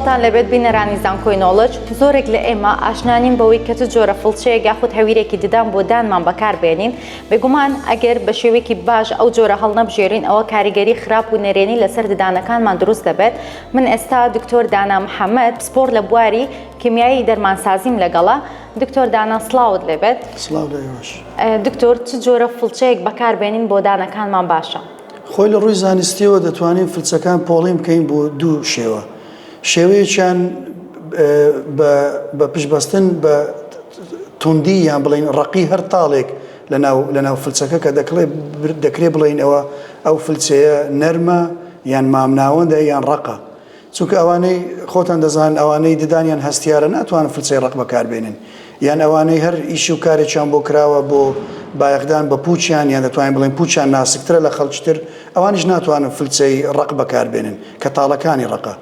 سڵاوتان لێبێت بینەرانی زانکۆی نۆڵج، زۆرێک لە ئێمە ئاشنا نین بەوەی کە چ جۆرە فڵچەیەک یاخود هەویرێکی ددان بۆ دانمان بەکاربێنین، بێگومان ئەگەر بە شێوەیەکی باش ئەو جۆرە هەڵنەبژێرین ئەوە کاریگەری خراپ و نەرێنی لەسەر ددانەکانمان دروست دەبێت، من ئێستا دکتۆر دانا محەمەد پسپۆڕ لە بواری کیمیایی دەرمانسازیم لەگەڵە، دکتۆر دانا سڵاوت لێبێت. سڵاو لە ئێوەش. دکتۆر چ جۆرە فڵچەیەک بەکاربێنین بۆ دانەکانمان باشە؟ خۆی لە ڕووی زانستیەوە دەتوانین فلچەکان پۆڵین بکەین بۆ دوو شێوە شێوەیەکیان بە پشتبەستن بە توندی یان بڵین ڕقی هەر تاڵێک لەناو لەناو فلچەکە کە دەکڵێ دەکرێ بڵین ئەوە ئەو فلچەیە نەرمە یان مامناوەندە یان ڕقە چونکە ئەوانەی خۆتان دەزانن ئەوانەی ددانیان هەستیارە ناتوانن فلچەی ڕەق بەکاربێنن یان ئەوانەی هەر ئیش و کارێکیان بۆ کراوە بۆ بایەخدان بە پوچیان یان دەتوانین بڵێن پوچیان ناسکترە لە خەڵکی تر ئەوانیش ناتوانن فلچەی ڕەق بەکاربێنن کە تاڵەکانی ڕەقە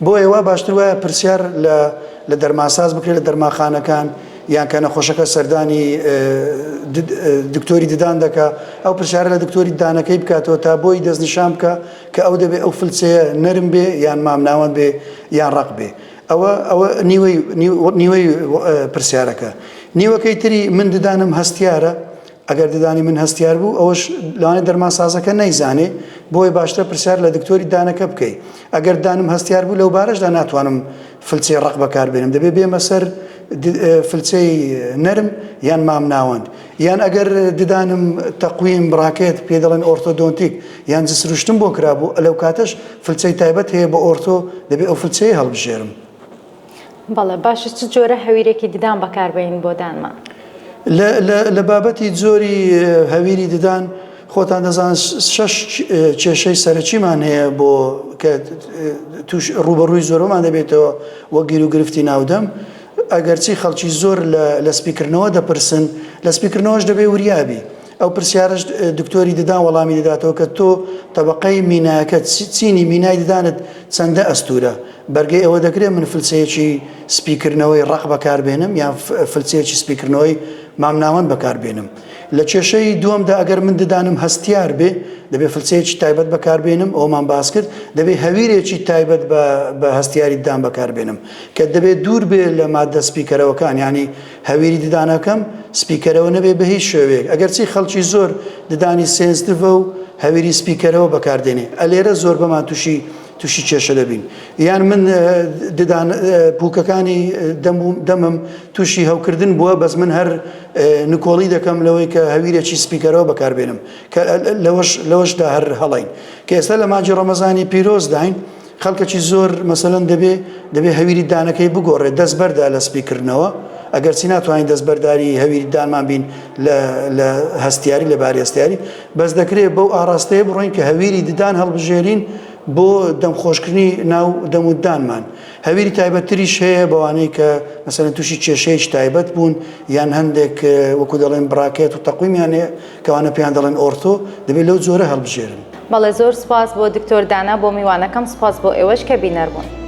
بۆیە وا باشتر وایە پرسیار لە لە دەرمانساز بکرێت لە دەرمانخانەکان یان کە نەخۆشەکە سەردانی دکتۆری ددان دەکا ئەو پرسیارە لە دکتۆری ددانەکەی بکاتەوە تا بۆی دەستنیشان بکە کە ئەو دەبێ ئەو فلچەیە نەرم بێ یان مامناوەند بێ یان ڕەق بێ ئەوە ئەوە نیوەی نیوەی پرسیارەکە نیوەکەی تری من ددانم هەستیارە ئەگەر ددانی من هەستیار بوو ئەوەش لەوانەیە دەرمانسازەکە نەیزانێ بۆیە باشترە پرسیار لە دکتۆری دانەکە بکەی ئەگەر دانم هەستیار بوو لەو بارەشدا ناتوانم فلچەی ڕەق بەکاربێنم دەبێ بێمە سەر فلچەی نەرم یان مامناوەند یان ئەگەر ددانم تەقویم bracket پێ دەڵێن orthodontic یان جسروشتم بۆ کرابوو لەو کاتەش فلچەی تایبەت هەیە بۆ ortho دەبێ ئەو فلچەیە هەڵبژێرم. بەڵێ باشە چ جۆرە هەویرێکی ددان بەکاربێنین بۆ دانمان؟ لە بابەتی جۆری هەویری ددان خۆتان دەزان شەش کێشەی سەرەکیمان هەیە بۆ کە توش ڕوبەڕووی زۆرەمان دەبێتەوە وەک گیر و گرفتی ناودەم ئەگەرچی خەڵکی زۆر لە سپیکردنەوە دەپرسن لە سپیکردنەوەش دەبێ وریابی ئەو پرسیارەش دکتۆری ددان وەڵامی دەداتەوە کە تۆ تەبەقەی میناکەت چینی مینای ددانت چەندە ئەستورە بەرگەی ئەوە دەگرێت من فلچەیەکی سپیکردنەوەی ڕەق بەکاربێنم یان فلچەیەکی سپیکردنەوەی مامناوەند بەکاربێنم لە کێشەی دووەمدا ئەگەر من ددانم هەستیار بێ دەبێ فلچەیەکی تایبەت بەکاربێنم ئەومان باس کرد دەبێ هەویرێکی تایبەت بە هەستیاری ددان بەکاربێنم کە دەبێت دوور بێ لە ماددە سپیکەرەوەکان یانی هەویری ددانەکەم سپیکەرەوە نەبێ بە هیچ شێوەیەک ئەگەرچی خەڵکی زۆر ددانی sensitive ە و هەویری سپیکەرەوە بەکاردێنێ ئەلێرە زۆربەمان تووشی تووشی کێشە دەبین یان من ددان پوکەکانی دەم و دەمم تووشی هەوکردن بووە بەس من هەر نکۆڵی دەکەم لەوەی کە هەویرێکی سپیکەرەوە بەکاربێنم کە لەوەش لەوەشدا هەر هەڵین کە ئێستا لە مانگی ڕەمەزانی پیرۆزداین خەڵکەکی زۆر مەسەلەن دەبێ دەبێ هەویری دانەکەی بگۆڕێت دەست بەردا لە سپیکردنەوە ئەگەرچی ناتوانین دەست بەرداری هەویری دانمان بین لە لە هەستیاری لە باری هەستیاری بەس دەکرێت بەو ئاراستەیە بڕۆین کە هەویری ددان هەڵبژێرین بۆ دەمخۆشکردنی ناو دەم و دانمان هەویری تایبەتتریش هەیە بەوانەی کە مەسەلەن تووشی کێشەیەکی تایبەت بوون یان هەندێک وەکو دەڵێن bracket و تەقویمیان هەیە کەوانە پێیان دەڵێن ortho دەبێت لەو جۆرە هەڵبژێرن. بەڵێ زۆر سوپاس بۆ دکتۆر دانا بۆ میوانەکەم سوپاس بۆ ئێوەش کە بینەر بوون.